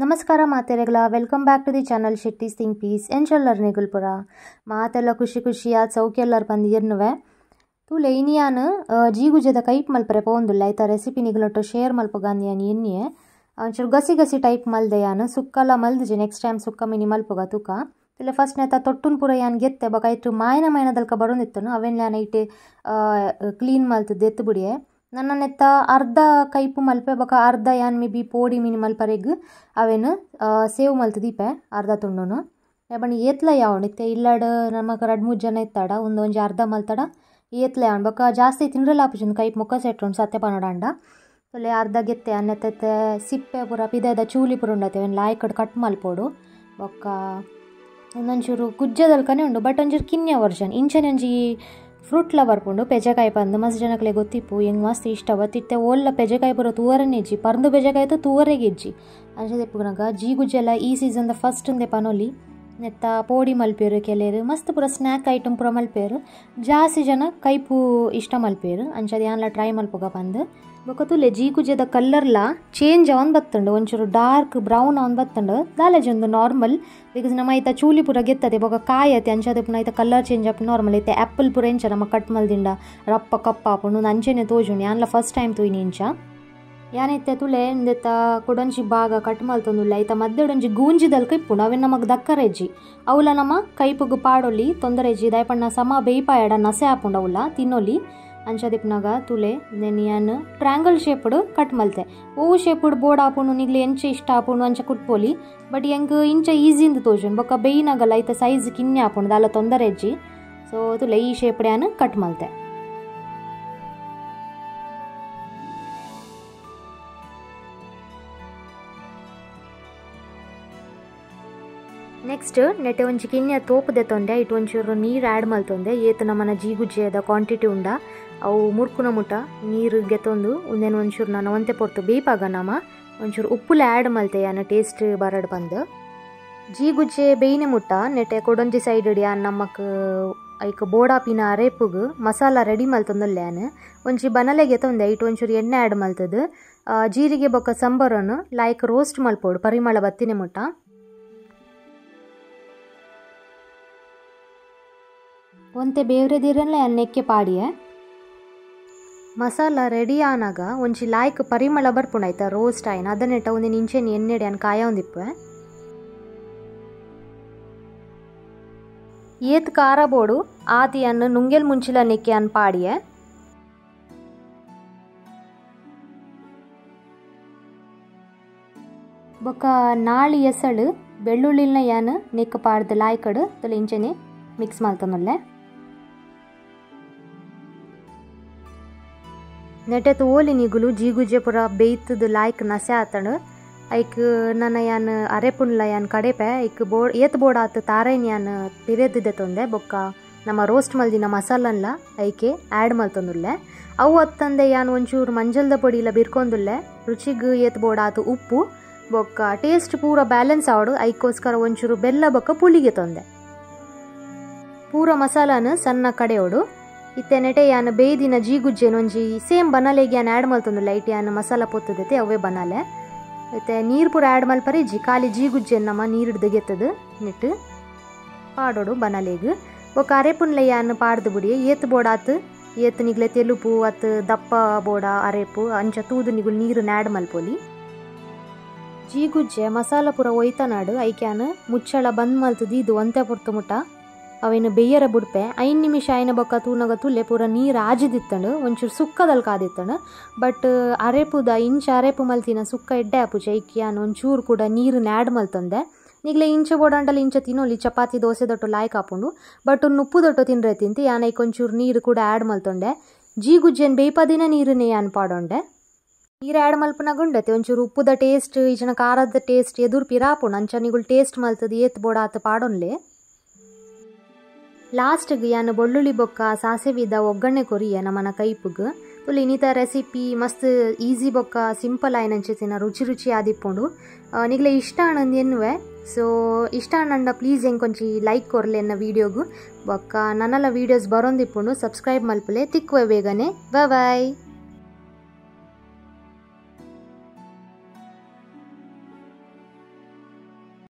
ನಮಸ್ಕಾರ ಮಾತೆರೆಗಳ, welcome back to the channel Shetty's think peace. ಎಂಚಲ್ಲರ್ ನಿಗುಲ್ಪುರ ಮಾತೆಲ್ಲ ಖುಷಿ ಖುಷಿಯಾದ ಸೌಖ್ಯಲ್ಲರ್ ಬಂದು ಎನ್ನುವೆ ತೂಲೆ ಇನಿಯಾನ್ ಜೀಗುಜದ ಕೈಪ್ ಮಲ್ಪರೆ ಪೋಂದುಲ್ಲ. ಐತ ರೆಸಿಪಿ ನಿಗುಲೊಟ್ಟು ಶೇರ್ ಮಲ್ಪುಗಾಂದಿಯಾನ್ ಎನ್ನಿಯೆ ಒಂಚೂರು ಗಸಿ ಗಸಿ ಟೈಪ್ ಮಲ್ದೆ ಯಾನ್ ಸುಕ್ಕಲ ಮಲ್ದಿಜೆ. ನೆಕ್ಸ್ಟ್ ಟೈಮ್ ಸುಕ್ಕ ಮಿನಿ ಮಲ್ಪುಗ ತೂಕ. ತುಲೆ ಫಸ್ಟ್ ನೆತ್ತ ತೊಟ್ಟುನ್ ಪೂರ ಯಾನ್ ಗೆತ್ತೆ ಬೊಕ ಐಟ್ ಮಾಯನ ಮಾಯನದಲ್ಕ ಬರೊಂದಿತ್ತನು ಅವೆನ್ ಯಾನ್ ಐಟ್ ಕ್ಲೀನ್ ಮಲ್ತದ್ದು ಎತ್ತು ಬುಡಿಯೆ. ನನ್ನ ನೆತ್ತ ಅರ್ಧ ಕೈಪು ಮಲ್ಪೆ ಬೊಕ ಅರ್ಧ ಯಾನ್ ಮೇ ಬಿ ಪೋಡಿ ಮೀನು ಮಲ್ಪರೆಗ್ ಅವೇನು ಸೇವ್ ಮಲ್ತು ದೀಪೆ ಅರ್ಧ ತುಂಡುನು. ಬಣ್ಣ ಏತ್ಲ ಯಾವಣ ಇತ್ತೆ ಇಲ್ಲಾಡ್ ನಮಕ್ ರಡ್ಡ್ ಮೂರು ಜನ ಇತ್ತಾಡ ಒಂದೊಂಜಿ ಅರ್ಧ ಮಲ್ತಡ ಏತ್ಲ ಯಾವಣ ಬೊಕ ಜಾಸ್ತಿ ತಿಂಡ್ರಲ್ಲ ಆಪುಜಿ ಕೈಪ್ ಮುಕ್ಕ ಸೆಟ್ ಸತ್ಯ ಪನೋಡಂಡ. ತೊಲೆ ಅರ್ಧ ಗೆತ್ತೆ ಅನ್ನೆತ್ತೆ ಸಿಪ್ಪೆ ಪೂರ ಪಿದೆದ ಚೂಲಿ ಪೂರ ಉಂಡತೆ ಅವೇನು ಲಾಯ್ಕಡ್ ಕಟ್ ಮಲ್ಪೋಡು. ಬೊಕ್ಕ ಒಂದೊಂಚೂರು ಗುಜ್ಜದಲ್ಕನೆ ಉಂಡು ಬಟ್ ಒಂಚೂರು ಕಿನ್ಯ ವರ್ಷನ್ ಇಂಚನೆ ಒಂಜಿ ಫ್ರೂಟ್ ಲವರ್ ಪುಂಡು ಪೆಜಕಾಯಿ ಪಂದು ಮಸ್ತ್ ಜನಕ್ಲೆ ಗೊತ್ತಿಪ್ಪು ಹೆಂಗೆ ಮಸ್ತ್ ಇಷ್ಟ ಬತ್ತಿತ್ತೆ. ಓಲ್ಲ ಪೆಜಕಾಯಿ ಪೂರ ತೂವರನೇ ಇಜ್ಜಿ ಪರ್ದು ಪೆಜಕಾಯಿ ತೂವರೆಗೆ ಇಜ್ಜಿ ಅಂಚೆ ಜೀಗುಜ್ಜೆಲ್ಲ ಈ ಸೀಸನ್ದ ಫಸ್ಟ್ ಉಂದೆ ಪನೊಲಿ ನೆತ್ತ ಪೋಡಿ ಮಲ್ಪೇರು ಕೆಲೇರು ಮಸ್ತ್ ಪೂರ ಸ್ನ್ಯಾಕ್ ಐಟಮ್ ಪೂರ ಮಲ್ಪೇರು. ಜಾಸ್ತಿ ಜನ ಕೈಪು ಇಷ್ಟ ಮಲ್ಪೇರು ಅಂಚದ ಯಾನ್ಲ ಟ್ರೈ ಮಲ್ಪುಗ ಪಂದು. ಬೊಕ ತೂಲೆ ಜೀಗುಜ್ಜೆದ ಕಲ್ಲರ್ಲ ಚೇಂಜ್ ಅವನ್ ಬತ್ತುಂಡು ಒಂಚೂರು ಡಾರ್ಕ್ ಬ್ರೌನ್ ಅವನ್ ಬತ್ತುಂಡು ದಾಲೇಜ್ ಒಂದು ನಾರ್ಮಲ್ because ನಮ್ಮ ಐತ ಚೂಲಿ ಪೂರ ಗೆತ್ತದೆ ಬೊಕ ಕಾಯತೆ ಅಂಚದ ಪುನ ಐತ colour change up normal ಐತೆ. ಆ್ಯಪಲ್ ಪೂರ ಎಂಚ ನಮ್ಮ ಕಟ್ ಮಲ್ದಿಂಡ ರಪ್ಪ ಕಪ್ಪ ಆಪುಂಡು ಅಂಚೆನೆ ತೋಜುಂಡು ಯಾನ್ಲ ಫಸ್ಟ್ ಟೈಮ್ ತೂಯಿನಿ ಇಂಚ. ಯಾನೈತೆ ತುಲೆ ಇಂದೆತ್ತ ಕೊಡೊಂಜಿ ಭಾಗ ಕಟ್ ಮಲ್ತೊಂದುಲ್ಲ ಐತ ಮಧ್ಯಡೊಂಜಿ ಗೂಂಜಿದಲ್ಕ ಇಪ್ಪುಂಡು ಅವೇನು ನಮಗೆ ದಕ್ಕರೆಜ್ಜಿ ಅವುಲ ನಮ್ಮ ಕೈಪುಗು ಪಾಡೊಲಿ ತೊಂದರೆ ಇಜ್ಜಿ ದಾಯಪಣ್ಣ ಸಮ ಬೇಯ್ಪಾಯಡ ನಸೆ ಆಪುಂಡು ಅವುಲ ತಿನ್ನೊಲಿ. ಅಂಚದಿಪ್ಪನಾಗ ತುಲೆ then ಯಾನ್ ಟ್ರ್ಯಾಂಗಲ್ ಶೇಪ್ಡ್ ಕಟ್ ಮಲ್ತೆ. ಓವು ಶೇಪ್ಡ್ ಬೋರ್ಡ್ ಆಪುಂಡು ನಿಗ್ಲೆ ಎಂಚ ಇಷ್ಟ ಆಪುಂಡು ಅಂಚ ಕುಟ್ಪೋಲಿ ಬಟ್ ಎಂಕ್ ಇಂಚ ಈಸಿಂದ ತೋಜುಂಡು ಬೊಕ್ಕ ಬೇಯ್ನಾಗಲ್ಲ ಐತ ಸೈಜ್ ಕಿನ್ನೆ ಆಪುಂಡು ದಾಲ ತೊಂದರೆ ಇಜ್ಜಿ. ಸೊ ತುಲೆ ಈ ಶೇಪ್ಡ್ ಯಾನ್ ಕಟ್ ಮಲ್ತೆ. ನೆಕ್ಸ್ಟ್ ನೆಟೆ ಒಂಜಿ ಕಿನ್ಯ ತೋಪು ದೆತ್ತೊಂಡೆ ಇಟ್ಟು ಒಂಚೂರು ನೀರು ಆ್ಯಡ್ ಮಲ್ತೊಂದೆ ಏತು ನಮ್ಮನ ಜೀಗುಜ್ಜೆದ ಕ್ವಾಂಟಿಟಿ ಉಂಡ ಅವು ಮುರ್ಕುನ ಮುಟ್ಟ ನೀರು ಗೆತ್ತೊಂದು ಉಂದೇನು ಒಂಚೂರು ನಾನು ಒಂತೆ ಪೊರ್ತು ಬೇಪಾಗ ನಮ್ಮ ಒಂಚೂರು ಉಪ್ಪುಲ ಆ್ಯಡ್ ಮಲ್ತೆ ಯಾನ ಟೇಸ್ಟ್ ಬರಡ್ ಬಂದು. ಜೀಗುಜ್ಜೆ ಬೇಯ್ನೆ ಮುಟ್ಟ ನೆಟೆ ಕೊಡೊಂಜಿ ಸೈಡ್ ಯಾನ್ ನಮ್ಮಕ್ ಐಕ್ ಬೋಡಾಪಿನ ಅರೇಪುಗು ಮಸಾಲ ರೆಡಿ ಮಲ್ತೊಂದುಲ್ಲೆ ಯಾನ್ ಒಂಜಿ ಬನಲೆ ಗೆತ್ತೊಂದೆ ಇಟ್ಟು ಒಂಚೂರು ಎಣ್ಣೆ ಆ್ಯಡ್ ಮಲ್ತದ್ದು ಜೀರಿಗೆ ಬೊಕ್ಕ ಸಂಬರನ್ನು ಲೈಕ್ ರೋಸ್ಟ್ ಮಲ್ಪೋಡು ಪರಿಮಳ ಬತ್ತಿನ ಮುಟ್ಟ. ಒಂತೆ ಬೇವ್ರೆದಿರಲ್ಲ ನೆಕ್ಕೆ ಪಾಡಿಯೆ ಮಸಾಲ ರೆಡಿ ಆನಾಗ ಒಂಜಿ ಲಾಯ್ಕ್ ಪರಿಮಳ ಬರ್ಪುಂಡು ಆಯ್ತಾ ರೋಸ್ಟ್ ಆಯ್ನ ಅದನ್ನೆಟ್ಟ ಒಂದು ನಿಂಚೆನ್ ಎಣ್ಣೆಡೆ ಅನ್ ಕಾಯ ಒಂದಿಪ್ಪೆ. ಏತ್ ಖಾರ ಬೋಡು ಆತಿ ಅನ್ನು ನುಂಗೆಲ್ ಮುಂಚಿಲ ನೆಕ್ಕೆ ಅನ್ ಪಾಡಿಯೆ. ಬೊಕ್ಕ ನಾಳಿ ಎಸಳು ಬೆಳ್ಳುಳ್ಳಿನ ಯಾನ್ ನೆಕ್ಕ ಪಾಡ್ದು ಲಾಯ್ಕಡು ತುಲೆ ಇಂಚೆನೆ ಮಿಕ್ಸ್ ಮಲ್ತೊಂದುಲ್ಲೆ. ನೆಟೆ ತೋಲಿ ನಿಗುಲು ಜೀಗುಜ್ಜೆ ಪೂರ ಬೇಯ್ತದ ಲಾಯ್ಕ್ ನಸೆ ಆತಂಡು ಐಕ್ ನನ್ನ ಯಾನ್ ಅರೆಪುನ್ಲ ಯಾನ್ ಕಡೆಪೆ ಐಕ್ ಬೋರ್ಡ್ ಏತ್ ಬೋರ್ಡ್ ಆತು ತಾರೈನ್ ಯಾನ್ ಪಿರೆದ್ದಿದೆ ತೊಂದೆ ಬೊಕ್ಕ ನಮ್ಮ ರೋಸ್ಟ್ ಮಲ್ದಿನ ಮಸಾಲನ್ಲ ಐಕೆ ಆ್ಯಡ್ ಮಲ್ತೊಂದುಲ್ಲೆ. ಅವು ಅತ್ತಂದೆ ಯಾನ್ ಒಂಚೂರು ಮಂಜಲ್ದ ಪೊಡಿ ಇಲ್ಲ ಬಿರ್ಕೊಂದುಲ್ಲೆ ರುಚಿಗ್ ಏತ್ ಬೋರ್ಡ್ ಆತು ಉಪ್ಪು ಬೊಕ್ಕ ಟೇಸ್ಟ್ ಪೂರ ಬ್ಯಾಲೆನ್ಸ್ ಆವಡು ಐಕ್ಕೋಸ್ಕರ ಒಂಚೂರು ಬೆಲ್ಲ ಬೊಕ್ಕ ಪುಳಿಗೆ ತೊಂದೆ. ಪೂರ ಮಸಾಲಾನ ಸಣ್ಣ ಕಡೆಯೋಡು ಇತ್ತೆ ನೆಟೆ ಯಾನ್ ಬೇಯ್ದಿನ ಜೀಗುಜ್ಜೆನ್ ಒಂಜಿ ಸೇಮ್ ಬನಾಲೆಗೆ ಯಾನ್ ಆ್ಯಡ್ ಮಲ್ತೊಂದುಲ್ಲ ಐಟ್ ಯಾನ್ ಮಸಾಲ ಪೊತ್ತದೈತೆ ಅವೇ ಬನಾಲೆ ಇತ್ತೆ ನೀರು ಪೂರ ಆ್ಯಡ್ ಮಲ್ಪರೆ ಇಜ್ಜಿ ಖಾಲಿ ಜೀಗುಜ್ಜೆನ್ ನಮ್ಮ ನೀರು ಗೆತ್ತದು ನೆಟ್ಟು ಪಾಡೋಡು ಬನಾಲೆಗ್. ಬೊಕ್ಕ ಅರೆಪುನ್ಲೆ ಯಾನ್ ಪಾಡ್ದು ಬುಡಿ ಏತ್ ಬೋಡಾತು ಏತ್ ನಿಗ್ಲೆ ತೆಲುಪು ಅತ್ ದಪ್ಪ ಬೋಡ ಅರೆಪು ಅಂಚ ತೂದು ನಿಗುಲು ನೀರು ಆ್ಯಡ್ ಮಲ್ಪೊಲಿ. ಜೀಗುಜ್ಜೆ ಮಸಾಲ ಪೂರ ಒಯ್ತನಾಡು ಐಕ್ಯಾನ್ ಮುಚ್ಚಳ ಬಂದ್ ಮಲ್ತದು ಇದು ಒಂತೆ ಪೊರ್ತು ಮುಟ್ಟ ಅವೇನು ಬೇಯರ ಬುಡ್ಪೆ 5 ನಿಮಿಷ ಆಯ್ನ ಬೊಕ್ಕ ತೂನಗ ತುಲೆ ಪೂರ ನೀರು ಆಜಿದಿತ್ತಂಡು ಒಂಚೂರು ಸುಕ್ಕದಲ್ಲಿ ಕಾದಿತ್ತಂಡು ಬಟ್ ಅರೆಪುದ ಇಂಚ ಅರೆಪು ಮಲ್ತಿನ ಸುಕ್ಕ ಎಡ್ಡೆ ಆಪುಜೆ ಐಕ್ಯಾನ್ ಒಂಚೂರು ಕೂಡ ನೀರನ್ನ ಆ್ಯಡ್ ಮಲ್ತಂದೆ. ನಿಗ್ಲೆ ಇಂಚ ಬೋಡಾಂಡಲ ಇಂಚ ತಿನ್ನೋಲಿ ಚಪಾತಿ ದೋಸೆ ದೊಟ್ಟು ಲಾಯ್ಕ್ ಆಪುಂಡು ಬಟ್ ಉಪ್ಪು ದೊಟ್ಟು ತಿನ್ರೆ ತಿಂತಿ ಯಾನ್ ಐಕ್ ಒಂಚೂರು ನೀರು ಕೂಡ ಆ್ಯಡ್ ಮಲ್ತೊಂಡೆ. ಜೀಗುಜ್ಜೆನ್ ಬೇಯ್ಪದಿನ ನೀರನ್ನೇ ಯಾನ್ ಪಾಡೊಂಡೆ. ನೀರು ಆ್ಯಡ್ ಮಲ್ಪನಾಗ ಉಂಡತೆ ಒಂಚೂರು ಉಪ್ಪುದ ಟೇಸ್ಟ್ ಈಚನ ಖಾರದ ಟೇಸ್ಟ್ ಎದುರು ಪಿರಾಪುಂಡು ಅಂಚ ನಿಗುಲು ಟೇಸ್ಟ್ ಮಲ್ತದ ಏತ್ ಬೋಡ ಆತು ಪಾಡೊನ್ಲೆ. ಲಾಸ್ಟ್ಗೆ ಯಾನ್ ಬೆಳ್ಳುಳ್ಳಿ ಬೊಕ್ಕ ಸಾಸಿವಿದ ಒಗ್ಗರಣೆ ಕೊರಿಯ ನಮ್ಮನ ಕೈಪುಗ್. ತುಲಿ ಇನ್ನಿತ ರೆಸಿಪಿ ಮಸ್ತ್ ಈಸಿ ಬೊಕ್ಕ ಸಿಂಪಲ್ ಆಯ್ನಂಚೆತಿನ ರುಚಿ ರುಚಿ ಆದಿಪ್ಪುಂಡು ನಿಗ್ಲೆ ಇಷ್ಟ ಆನಂದ್ ಎನ್ನುವೆ. ಸೊ ಇಷ್ಟ ಆನಂಡ ಪ್ಲೀಸ್ ಎಂಕೊಂಚಿ ಲೈಕ್ ಕೊರ್ಲೆ ಎನ್ನ ವೀಡಿಯೋಗು ಬೊಕ್ಕ ನನ್ನೆಲ್ಲ ವೀಡಿಯೋಸ್ ಬರೋಂದಿಪ್ಪುಂಡು ಸಬ್ಸ್ಕ್ರೈಬ್ ಮಲ್ಪಲೆ ತಿಕ್ಕುವೆ ಬೇಗನೆ. ಬಾಯ್.